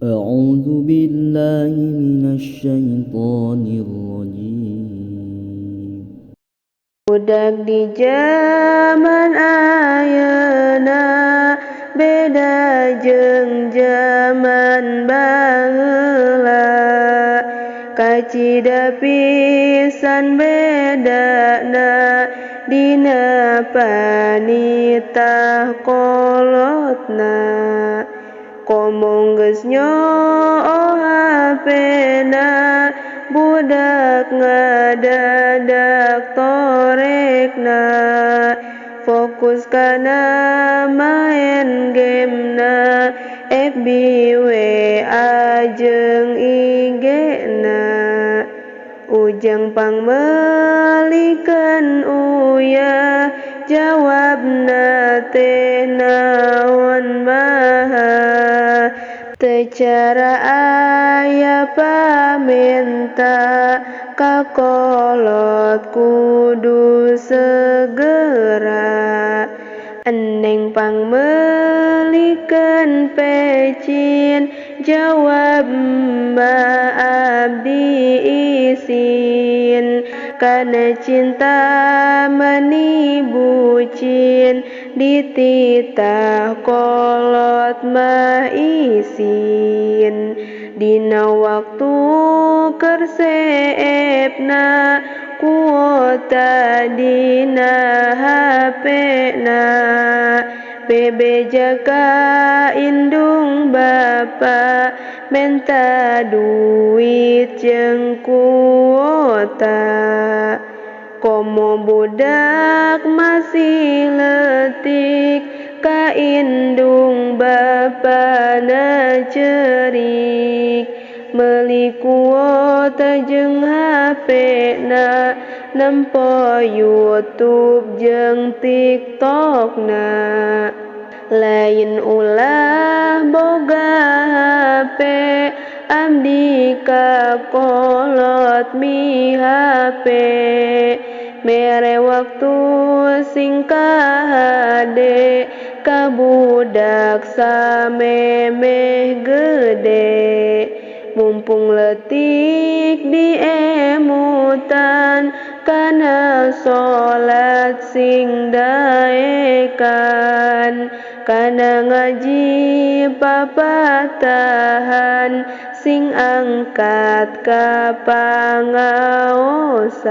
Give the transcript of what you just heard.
أعوذ بالله من الشيطان الرجيم. Budak di zaman ayeuna beda jeung zaman baheula, kacida pisan bedana dina panitah kolotna. Komo geus nyoo HP-na, budak ngadadak torekna, fokus kana maen gamena, FB WA jeung IG-na. Ujang pangmeulikeun uyah, jawabna teh naon maha. Teu cara aya pamenta ka kolot kudu segera. Eneng pangmeulikeun pecin, jawab ma abdi isin. Kana cinta meuni bucin, dititah kolot mah isin. Dina waktu keur seepna, kuota dina HP-na. Bebeja ka indung bapa, menta duit jeung kuota. Komo budak masih leutik, ka indung bapana cerik. Meuli kuota jeung HP-na, nempo YouTube jeung TikTok-na. Lain ulah boga HP, abdi ka kolot mi HP. Mere waktu sing kahade, ka budak samemeh gede. Mumpung leutik diemutan, kana salat sing daekan. Kana ngaji papatahan, sing angkat ka pangaosan.